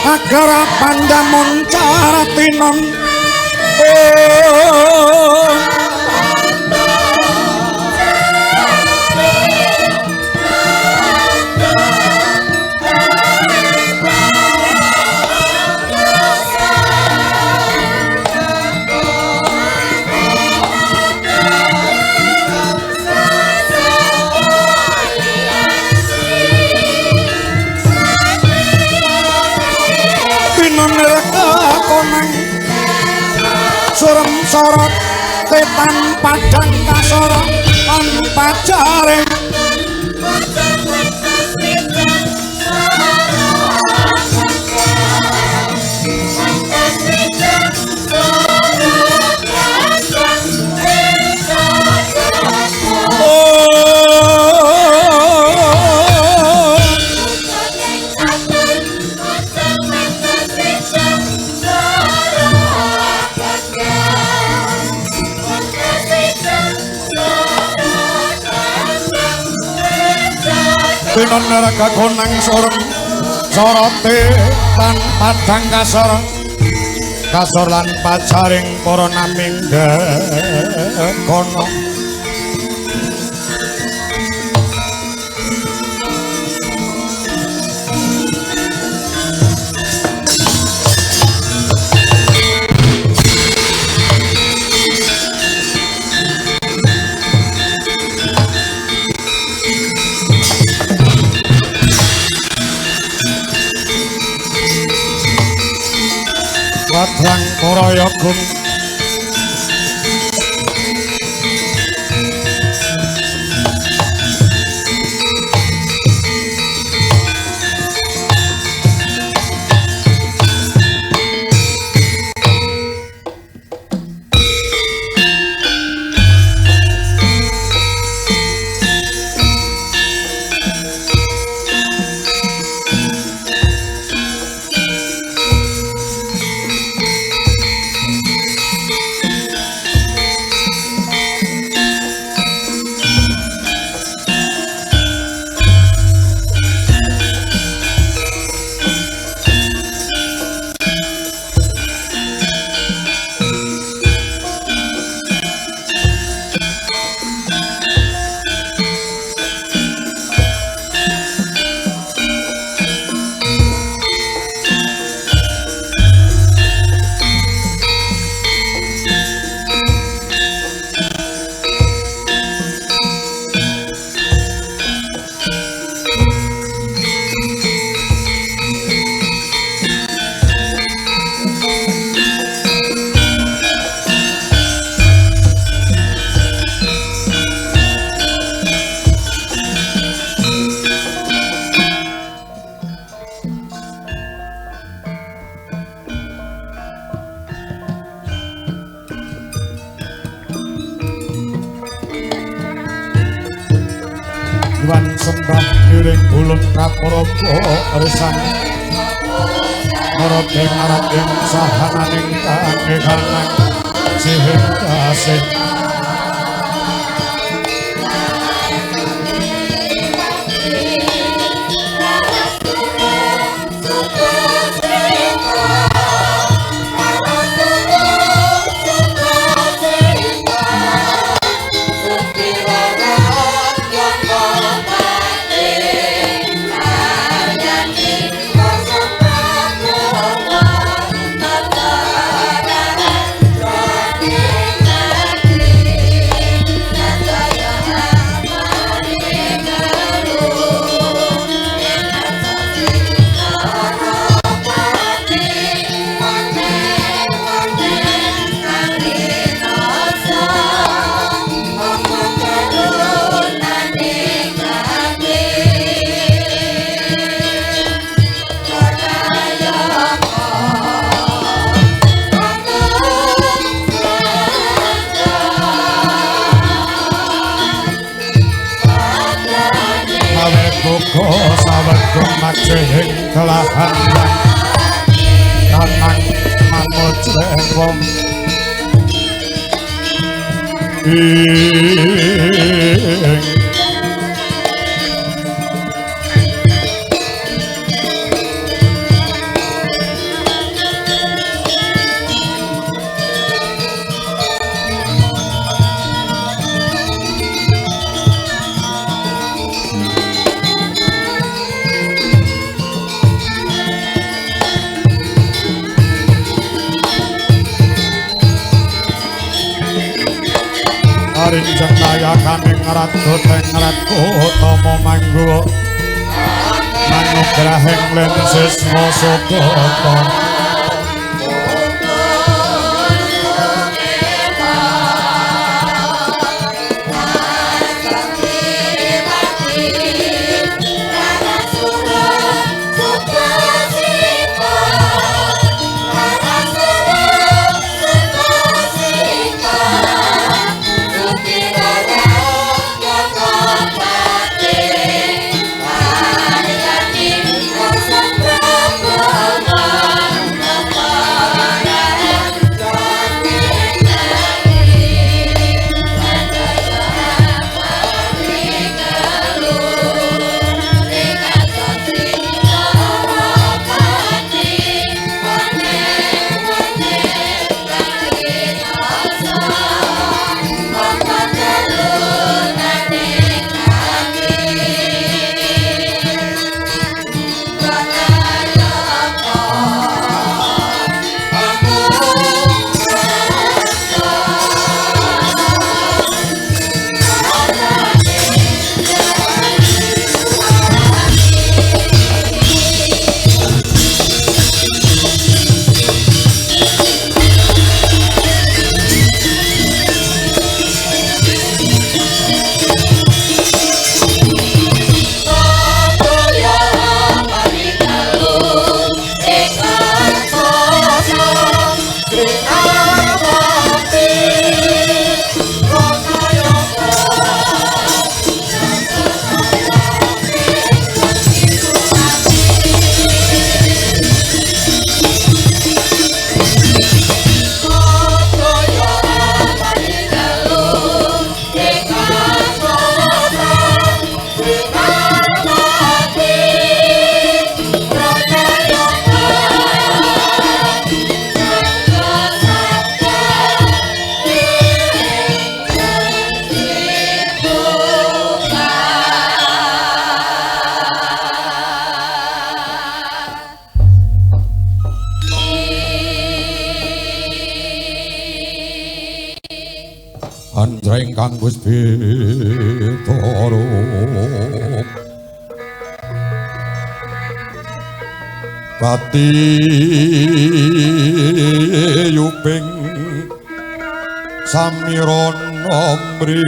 Agara pandamon caratinon. Surem sorot tetan padang kasara lan pajaring. Tinon neraka konang sorem sorote tan padang kasor kasor lan pajaring para naming kono. Ladrang para yagung Iwan sembah kiring bulun kaparaga resang marabeng arabing sahananing kang sihing kasih. Sawegeng kelahan kanang manut wong ing Binjeng kayakaning Radoteng Ratutama manggo manugrahing len siswa sugata. Kang Gusti Toro pati yuping samiron omri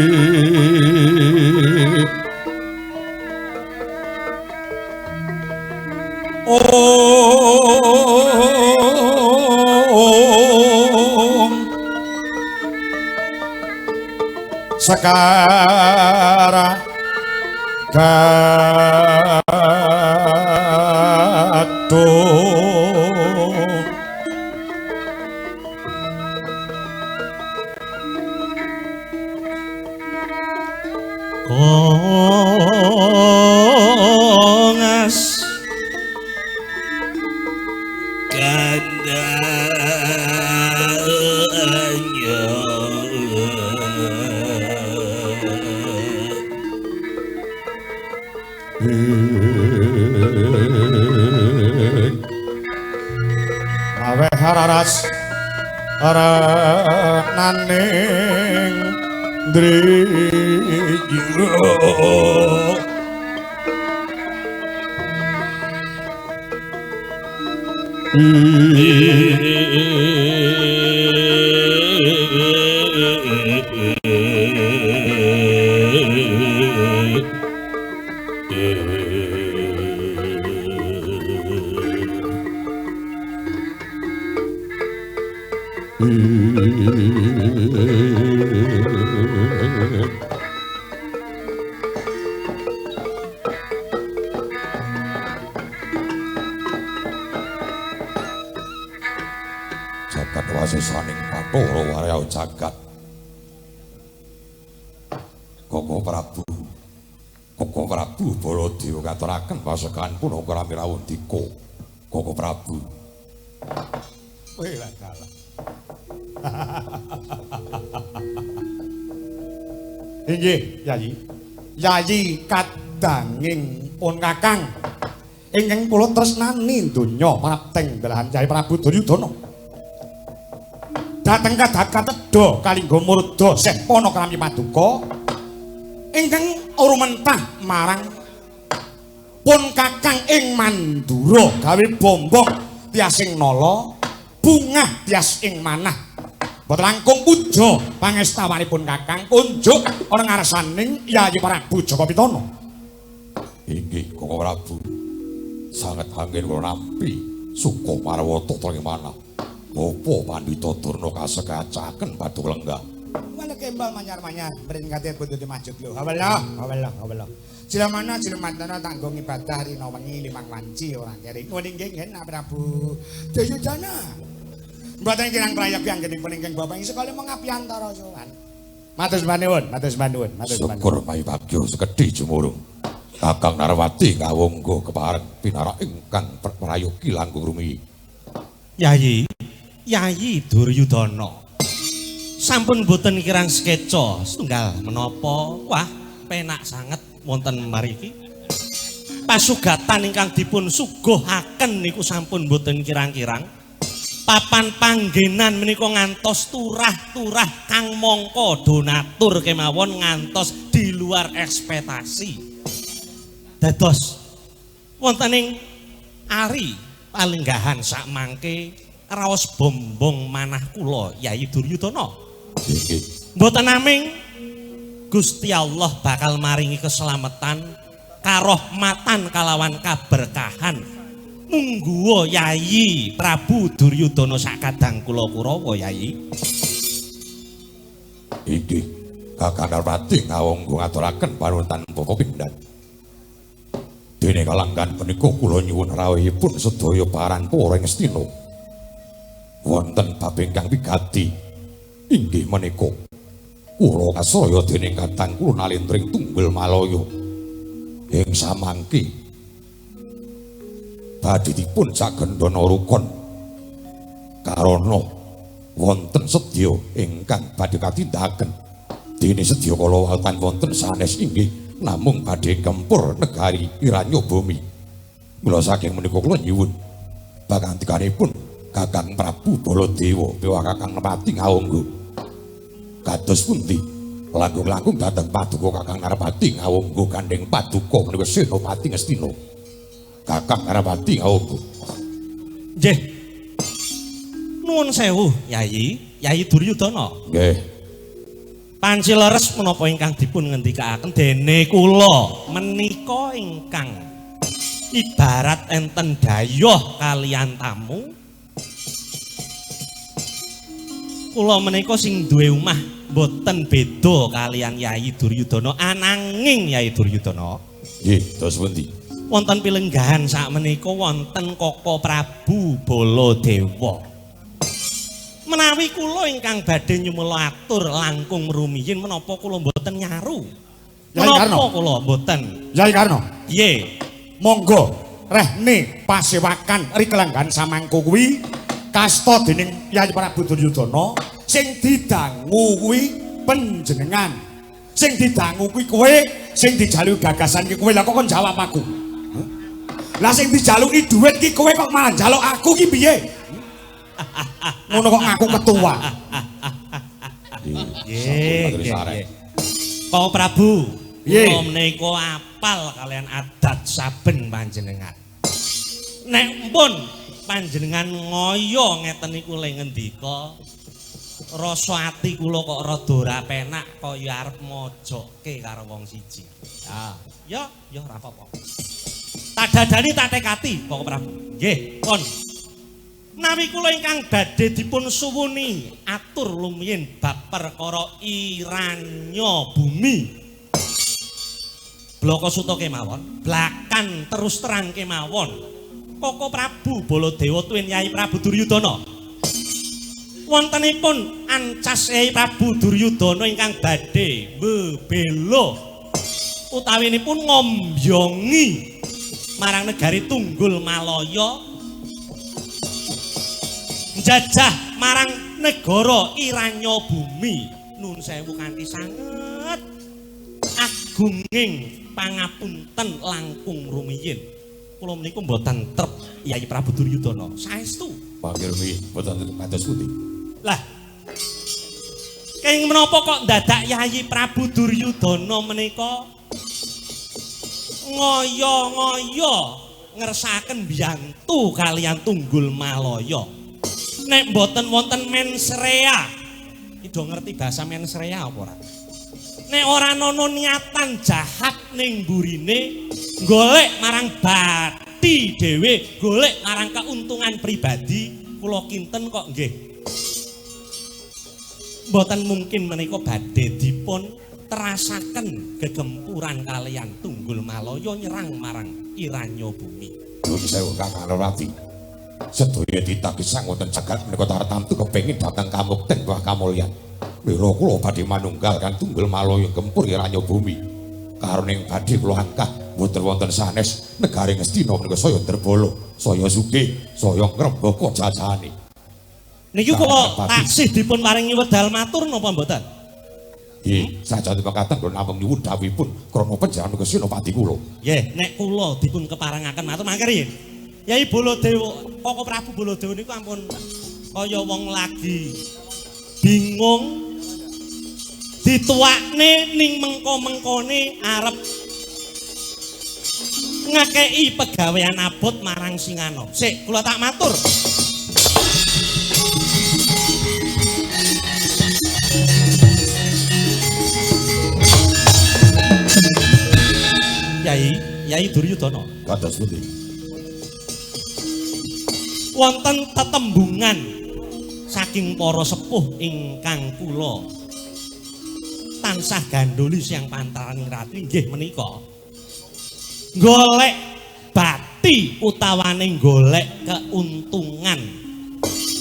Sekara gadung Kongas kandhane Aweh raras renaning ndriya. Jagat wasisaning Bathara warya jagat. Koko Prabu, Koko Prabu Baladewa ngaturaken pasekan punapa rami rawundika. Koko Prabu. Weh lah kalah. Inggih, Yayi. Yayi kadanging pun Kakang ingkang kula tresnani donya mapteng belahan Yayi Prabu Duryudana. Dhateng kadat katedha kalingga murda seh panakrami paduka ingkang rumentah marang pun kakang ing Mandura gawe bombong tiasing nala bungah tias ing manah. Boten langkung puja pangestawanipun kakang kunjuk ana ngarsaning Yayi Prabu Jaka Pitana. Inggih Koko Prabu, sanget anggen kula nampi suka marwata tring manah. Ngopo Pandhita Durna kasekacaken paduka lenggah? Wala kembal manyar-manyar mring kate putune majud lho. Hawelah, hawelah, hawelah. Jilamana jilamantana tanggung ibadah rina wengi limang wanci ora keri. Nuwun inggih nggih Prabu Duryudana. Mboten kirang prayogi anggenipun ingkang bapak ing sekali mengabiyantara sowan. Matur sembah nuwun, matur sembah nuwun, matur sembah nuwun. Syukur mayubagya sekedhi jumurung. Kakang Narwati ngawonggo kepareng pinarak ingkang prayogi langkung rumiyin. Yayi, Yayi Duryudana. Sampun boten kirang skeca setunggal menapa. Wah, penak sanget wonten mariki. Pasugatan ingkang dipun suguhaken niku sampun boten kirang-kirang. Papan panggenan menika ngantos turah-turah kang mangka donatur kemawon ngantos di luar ekspektasi. Dados wonten ing ari palenggahan sakmangke raos bombong manah kula Yayi Duryudana. Inggih. Mboten naming Gusti Allah bakal maringi keselamatan, karohmatan kalawan kaberkahan. Mungguwa Yayi Prabu Duryudana sakadang kula Kurawa Yayi. Inggih. Kakang Narwati ngawonggo ngaturaken panuwun tanpa pepindhan. Dene kalanggan punika kula nyuwun rawuhipun sedaya paran para ing Ngastina. Wonten bab ingkang wigati inggih menika kula kasraya dening kadang kula nalendring Tunggul Malaya ing samangke badhe dipun sagendana rukun karana wonten sedya ingkang badhe katindakaken. Dene sedya kala wau wonten sanes inggih namung badhe gempur negari Iranya Bumi. Mula saking menika kula nyuwun pakantikanipun Kakang Prabu Baladewa dewa Kakang Narpati ngawonggo. Kados pundi langkung-langkung dhateng paduka Kakang Narpati ngawonggo gandheng paduka menika Senopati Ngastina. Kakang Narpati ngawonggo. Nggih. Nuwun sewu Yayi, Yayi Duryudana. Nggih. Panci leres menapa ingkang dipun ngendikaaken dene kula menika ingkang ibarat enten dayoh kalian tamu. Kula menika sing duwe omah mboten beda kalian Yayi Duryudana, ananging Yayi Duryudana. Nggih, dos pundi? Wonten pilenggahan sakmenika wonten Koko Prabu Baladewa. Menawi kula ingkang badhe nyumela atur langkung rumiyin menapa kula mboten nyaru? Menapa kula mboten? Yai Karno. Piye? Monggo rehne pasewakan rikelanggan samangko kuwi kasta dening Yayi Prabu Duryudana sing didangu kuwi panjenengan. Sing didangu kuwi kowe, sing dijaluki gagasan ki kowe. Lah kok kon jawab aku? Lah sing dijaluki dhuwit ki kowe kok malah njaluk aku ki piye? Ngono kok ngaku ketua. Nggih. Koko Prabu, kula menika apal kalian adat saben panjenengan. Nek pun panjenengan ngoyo ngeten niku le ngendika, rasa ati kula kok rada ora penak kaya arep mojoke karo wong siji. Ya, ya ora apa-apa. Tak dadani tak tekati Koko Prabu. Nggih, pun. Menawi kula ingkang badhe dipun suwuni atur lumiyin bab perkara Iranya Bumi. Blaka suta kemawon, blakan terus terang kemawon. Koko Prabu Baladewa tuwin Yai Prabu Duryudana. Wontenipun ancas Yai Prabu Duryudana ingkang badhe mbebela utawinipun ngombyongi marang negari Tunggul Malaya, njajah marang negara Iranya Bumi. Nun sewu kanthi sanget agunging pangapunten langkung rumiyin. Kula menika mboten trep Yai Prabu Duryudana. Saestu. Panggih rumiyin mboten kados pundi? Lah, Ning menapa kok dadak Yayi Prabu Duryudana menika ngoyo-ngoyo ngersakaken biyantu kaliyan Tunggul Malaya. Nek mboten wonten mensrea. Iki do ngerti bahasa mensrea apa ora? Nek ora ana niatan jahat ning mburine, golek marang bathi dhewe, golek marang keuntungan pribadi, kula kinten kok nggih mboten mungkin menika badhe dipun terasaken gegempuran kaliyan Tunggul Malaya nyerang marang Iranya Bumi. Nuwun sewu Kakang Rati. Sedaya ditagesang wonten jagat menika tartamtu kepengin dhateng kamukten wah kamulyan. Mila kula badhe manunggal kan Tunggul Malaya gempur Iranya Bumi. Karoning badhe kula angkah mboten wonten sanes negari Ngastina menika saya ndrebala, saya sugih, saya ngrembaka jajahane. Niki kula taksih dipun paringi wedal matur napa mboten? Nggih, sajati pekaten kula namung nyuwun dhawuhipun krana panjenengan Senopati kula. Nggih, nek kula dipun keparengaken matur mangke riyin. Yai Baladewa, Koko Prabu Baladewa niku ampun kaya wong lagi bingung dituakne ning mengko-mengkone arep ngekeki pegawean abot marang Singanom. Sik, kula tak matur. Yai, Yai Duryudana. Kados pundi? Wonten tetembungan saking para sepuh ingkang kula tansah gandoli siang pantaraning rati nggih menika. Golek bati utawane golek keuntungan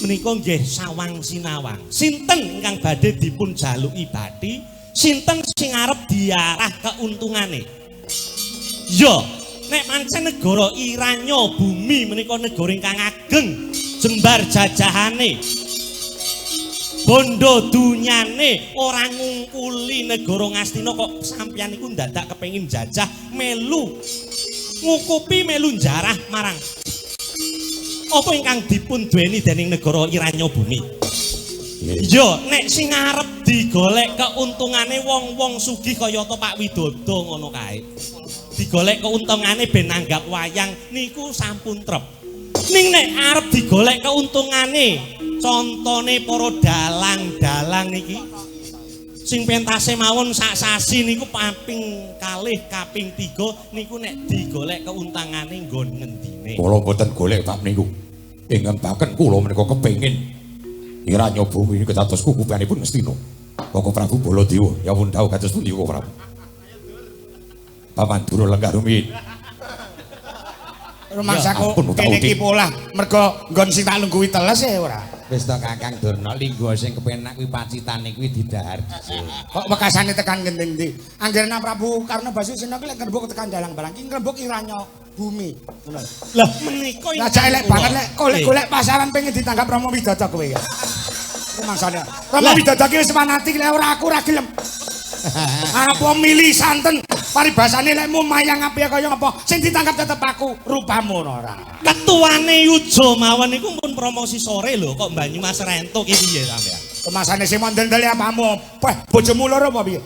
menika nggih sawang sinawang. Sinten ingkang badhe dipun jaluki bati, sinten sing arep diarah keuntungane? Ya, nek pancen negara Iranya Bumi menika negara ingkang ageng, jembar jajahane, bondo dunyane ora ngungkuli negara Ngastina kok sampeyan niku ndadak kepengin jajah melu ngukupi melu njarah marang apa ingkang dipun duweni dening negara Iranya Bumi. Ya, nek sing arep digolek keuntungane wong-wong sugih kayata Pak Widodo ngono kae. Digolek keuntungane ben nanggap wayang niku sampun trep. Ning nek arep digolek keuntungane, contone para dalang-dalang niki sing pentase mawon sak sasi niku kaping kalih kaping 3 niku nek digolek keuntungane nggon ngendine. Kula mboten golek bab niku. Ingkang baken kula menika kepengin Iranya Bumi niku dados kukupanipun Ngastina. Koko Prabu Baladewa nyuwun dawuh kados pundi Koko Prabu? Paman Durna lenggah rumiyin. Rumangsaku kene iki polah mergo nggon sing tak lungguhi teles e ora. Wis to Kakang Durna linggo sing kepenak kuwi pacitane kuwi didahar dhisik. Kok wekasane tekan ngendi-endi? Anggere Prabu Karna Basusena ki lek ngrembug tekan dalang barang ki ngrembug Iranya Bumi. Ngono. Lah menika lah jake elek banget lek golek-golek pasaran pengen ditanggap Rama Widodo kowe ya. Rumangsane. Rama Widodo ki wis fanatik lek ora aku ora gelem. Apa milih santen paribasane lekmu mayang apik kaya apa sing ditangkap tetep aku rupamu ora. Ketuane Yujo mawon niku pun promosi sore lho kok Banyumas rentuk iki piye sampean? Kemasane sing mondel-ndel apamu? Peh bojomu loro apa piye?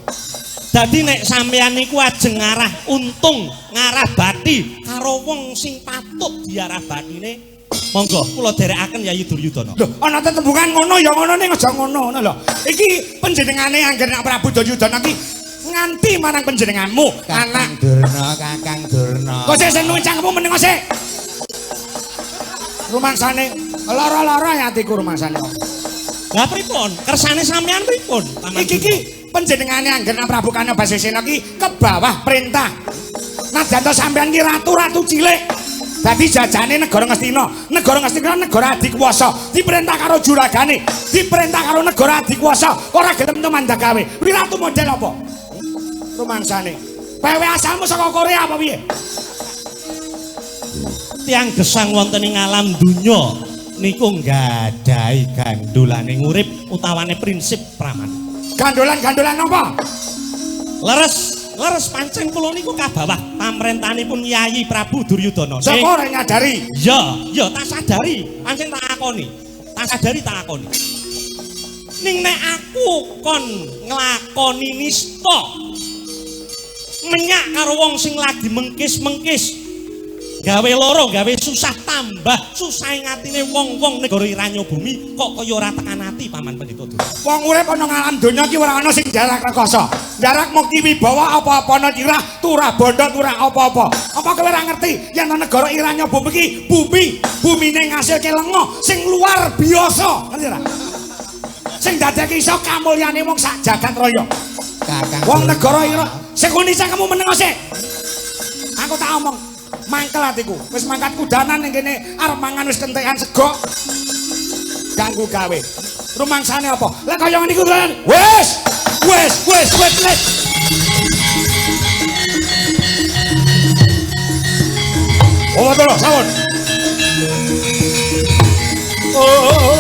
Dadi nek sampean niku ajeng ngarah untung, ngarah bathi karo wong sing patut diarah bathine, monggo kula derekaken Yayi Duryudana. Lho, ana tetembungan ngono ya ngono ning aja ngono ngono lho. Iki panjenengane angger nek Prabu Duryudana iki nganti marang panjenenganmu, anak Durna, Kakang Durna. Kok sik sing nuwun cangkemmu meneng sik. Rumangsane lara-lara ya atiku rumangsane. Lah pripun? Kersane sampean pripun? Iki iki panjenengane angger nek Prabu Karna Basusena iki ke bawah perintah. Najan to sampean ki ratu-ratu cilik. Dadi jajane negara Ngastina, negara Ngastina negara adikuwasa, diperintah karo juragane, diperintah karo negara adikuwasa, ora gelem tumandang gawe. Kuwi ratu model apa? Rumangsane. Pewe asalmu saka Korea apa piye? Tiang gesang wonten ing alam donya niku nggadahi gandolane urip utawane prinsip praman. Gandolan-gandolan apa? Leres, leres pancen kula niku kabawah pamrentanipun Yayi Prabu Duryudana. Sapa ora nyadari? Ya, ya tak sadari, pancen tak akoni. Tak sadari tak akoni. Ning nek aku kon nglakoni nista menyak karo wong sing lagi mengkis-mengkis, gawe loro, gawe susah tambah susah ngatine wong-wong negara Iranya Bumi kok kaya ora tekan ati Paman Pendhita Durna. Wong urip ana ngalam donya iki ora ana sing jarak rekoso. Jarak mukti wibawa apa-apa ana cirah, turah bondo, turah apa-apa. Apa kowe ora ngerti yen negara Iranya Bumi iki bumi, bumine ngasilke lenga sing luar biasa. Ngerti ora? Sing dadeke iso kamulyane wong sak jagat raya. Kakang wong negara Ira sing kuni kamu meneng sik. Aku tak omong mangkel atiku. Wis mangkat kudanan ning kene arep mangan wis kentekan sego. Ganggu gawe. Rumangsane apa? Lah kaya ngene iku tenan. Wis, wis, wis, wis, wis. Oh, tolo, sampun. Oh,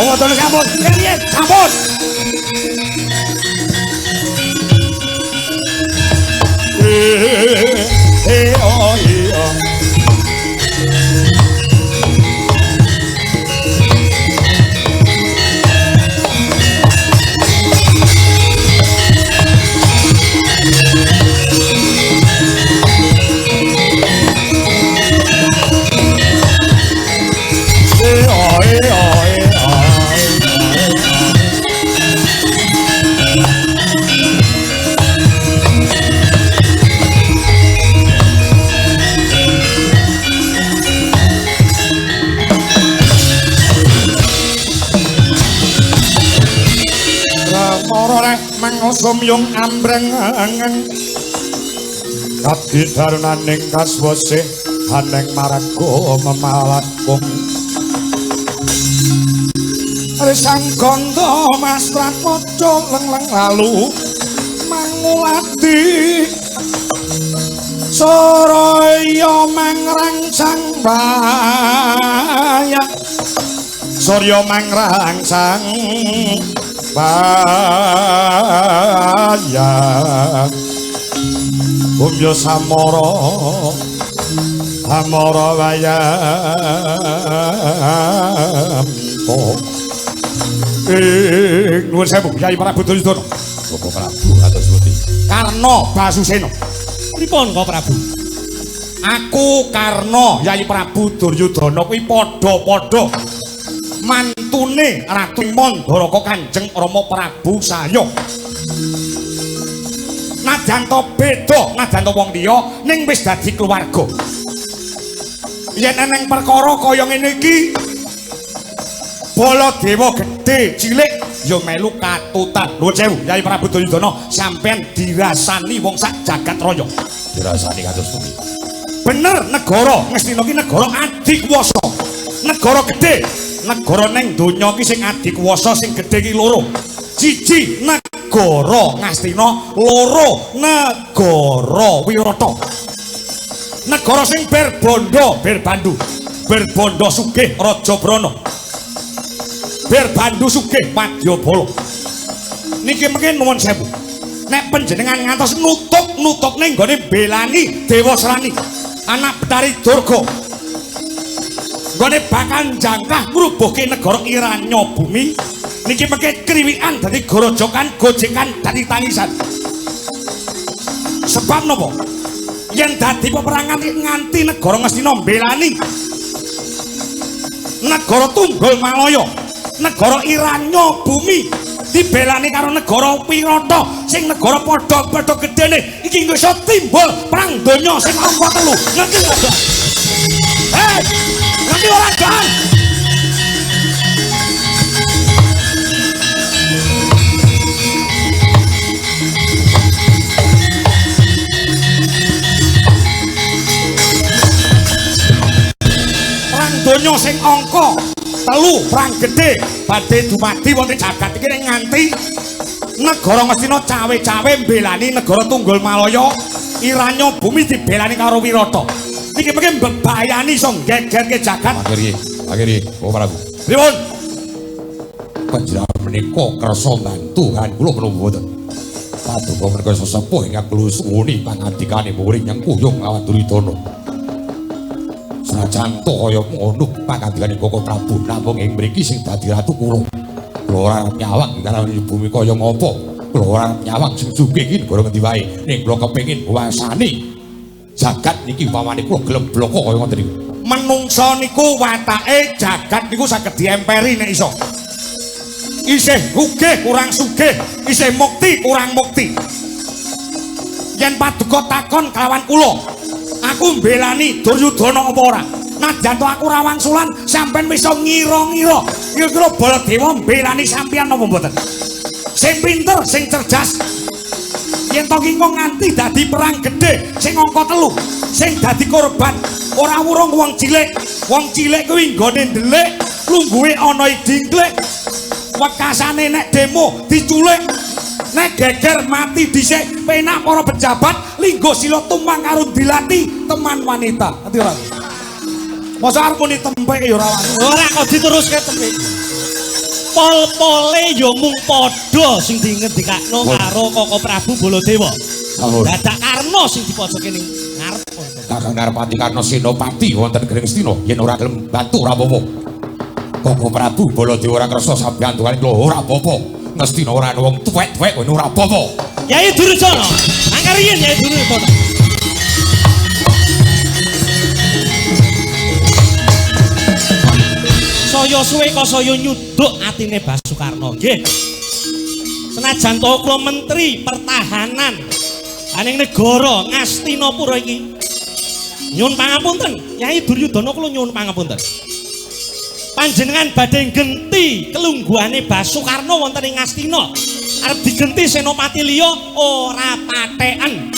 oh, tolo sampun. Riyen, sampun. Eh, oh, iya. Sumyung ambreng abdi darunaning kaswasih haneng maraga memalakung risang gandha mas prakoca leng-leng lalu mangulati soraya mangrangsang bayang surya mangrangsang bayang bumya samara amara wayampo nuwun sewu Kyai Prabu Duryudana. Bapak Prabu atus pundi? Karna Basusena. Pripun kok Prabu? Aku Karna Kyai Prabu Duryudana kuwi padha-padha mantune Ratu Mandaraka Kanjeng Rama Prabu Saya. Najan to beda, najan to wong liya ning wis dadi keluarga. Yen eneng perkara kaya ngene iki, Baladewa gedhe cilik ya melu katutan. Nuwun sewu Kyai Prabu Duryudana, sampeyan dirasani wong sak jagat raya. Dirasani kados pundi? Bener negara Ngastina ki negara adikuwasa. Negara gedhe, negara ning donya ki sing adikuwasa sing gedhe ki loro. Siji negara Ngastina, loro negara Wirata. Negara sing berbondo, berbandu. Berbondo sugih Raja Brana. Berbandu sugih Wadyabala. Niki mengke nuwun sewu. Nek panjenengan ngantos nutuk-nutukne nggone belani Dewasrani, anak Betari Durga. Nggone bakal jangkah ngrubuhke negara Iranya Bumi. Niki mengke kriwikan dadi gorojokan, gojekan dadi tangisan. Sebab napa? Yen dadi peperangan nganti negara Ngastina mbelani negara Tunggul Malaya, negara Iranya Bumi dibelani karo negara Wirata sing negara padha-padha gedene iki iso timbul perang donya sing angka 3. Ngerti ora? Hei, ngerti ora, Jan? Perang donya sing angka 3, perang gedhe badhe dumadi wonten jagat iki nganti negara Ngastina cawe-cawe mbelani negara Tunggul Malaya, Iranya Bumi dibelani karo Wirata. Niki mengke mbebayani iso nggegerke jagat. Akhire, akhire, oh Prabu. Pripun? Panjenengan menika kersa bantu kan kula menapa mboten? Paduka menika sesepuh ingkang kula suwuni pangandikane muring nyengkuyung lawan Duryudana. Senajan to kaya ngono pangandikane Koko Prabu namung ing mriki sing dadi ratu kula. Kula ora arep nyawang karo bumi kaya ngopo. Kula ora arep nyawang sing sugih iki negara ngendi wae. Ning kula kepengin nguwasani jagat niki upamane kula gelem bloko kaya ngoten niku. Menungsa niku watake jagat niku saged diemperi nek iso. Isih sugih kurang sugih, isih mukti kurang mukti. Yen paduka takon kelawan kula, aku mbelani Duryudana apa ora? Najan to aku ora wangsulan, sampean wis iso ngira-ngira. Kira-kira Baladewa mbelani sampean napa mboten? Sing pinter, sing cerdas. Yen to ki nganti dadi perang gedhe sing angka 3, sing dadi korban ora wurung wong cilik. Wong cilik kuwi nggone ndelik, lungguhe ana dingklik. Wekasane nek demo diculik, nek geger mati dhisik, penak para pejabat linggo sila tumpang karo dilati teman wanita. Ngerti ora? Masa arep muni tempek ya ora wani. Ora kok diteruske tempek. Pol-pole ya mung padha sing dingendikakno karo Koko Prabu Baladewa. Dadak Karna sing dipojoke ning ngarep. Kakang Narpati Karna Senopati wonten Gering Astina yen ora gelem bantu ora apa-apa. Koko Prabu Baladewa ora kersa sampeyan kula ora apa-apa. Ngastina ora ana wong tuwek-tuwek ngono ora apa-apa. Yai Duryudana, mangke riyin Yai Duryudana. Saya suwe kok saya nyuduk atine Basukarna. Nggih. Senajan to kula menteri pertahanan aning negara Ngastinapura iki. Nyuwun pangapunten, Yai Duryudana kula nyuwun pangapunten. Panjenengan badhe genti kelungguhane Basukarna wonten ing Ngastina. Arep digenti senopati liya ora patheken.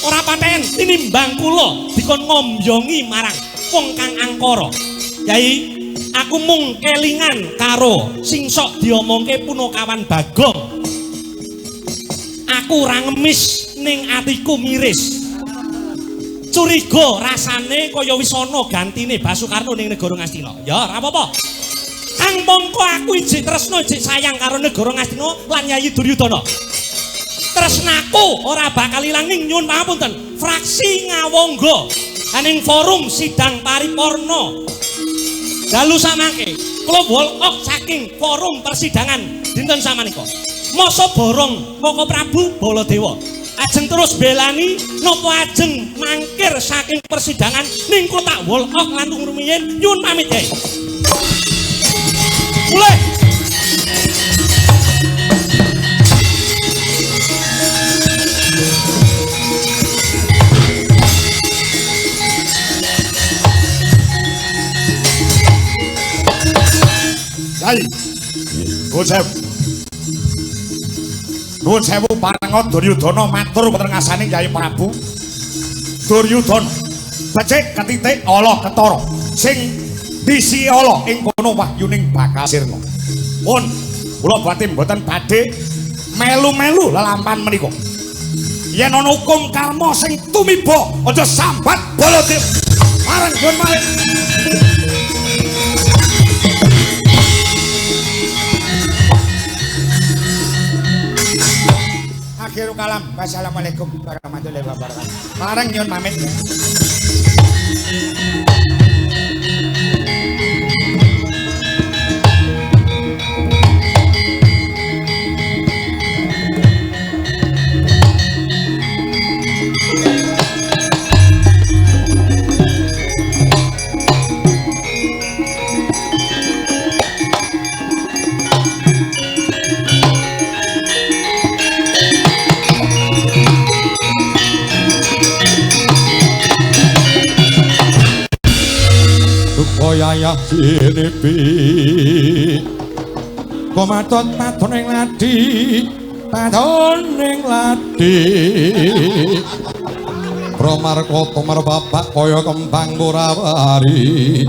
Ora patheken tinimbang kula dikon ngombyongi marang wong kang angkara. Yai, aku mung kelingan karo sing sok diomongke Punakawan Bagong. Aku ora ngemis ning atiku miris. Curiga rasane kaya wis ana gantine Basukarna ning negara Ngastina. Ya ora apa-apa. Kang mongko aku ijik tresna ijik sayang karo negara Ngastina lan Yayi Duryudana. Tresnaku ora bakal ilang ning nyuwun pangapunten. Fraksi Ngawangga aning forum sidang paripurna. Dalu samangke kula wolok saking forum persidangan dinten samenika. Masa borong Koko Prabu Baladewa ajeng terus belani napa ajeng mangkir saking persidangan ning kula tak wolok lan rumiyin nyuwun pamit Yai. Mulai. Yai. Nuwun sewu. Nuwun sewu parenga Duryudana matur wonten ngasane Yai Prabu. Duryudana becik ketitik ala ketara sing disi ala ing kono wahyuning bakal sirna. Pun kula badhe mboten badhe melu-melu lelampan menika. Yen ana hukum karma sing tumiba aja sambat Baladewa. Marang nyuwun malih. Akhirul kalam. Wassalamualaikum warahmatullahi wabarakatuh. Marang nyuwun pamit. Yayah sinipi komatot paton ing ladi paton ing ladi Promarkota mar bapak kaya kembang murawari.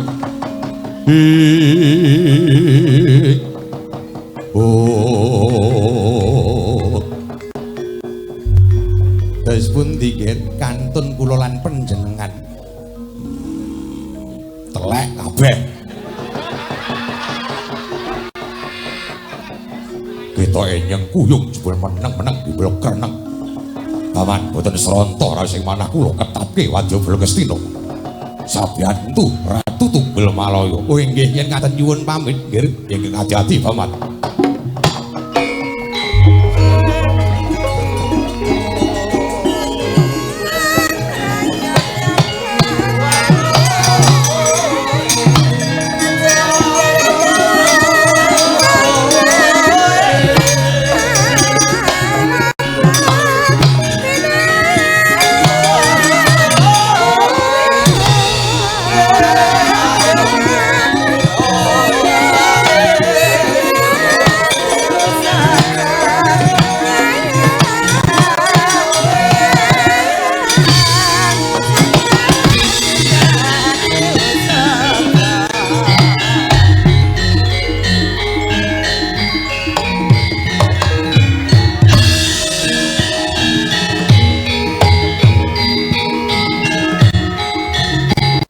Oh. Terus pundi nggih kantun kula lan panjenengan. Telek kabeh. Kita enyeng kuyung jebul meneng-meneng jebul kreneng. Paman boten sronto ra sing manah kula ketapke wadya Bala Ngastina. Sabiyantu Ratu Tunggul Malaya. Oh inggih yen ngaten nyuwun pamit nggih, ingkang ati-ati Paman.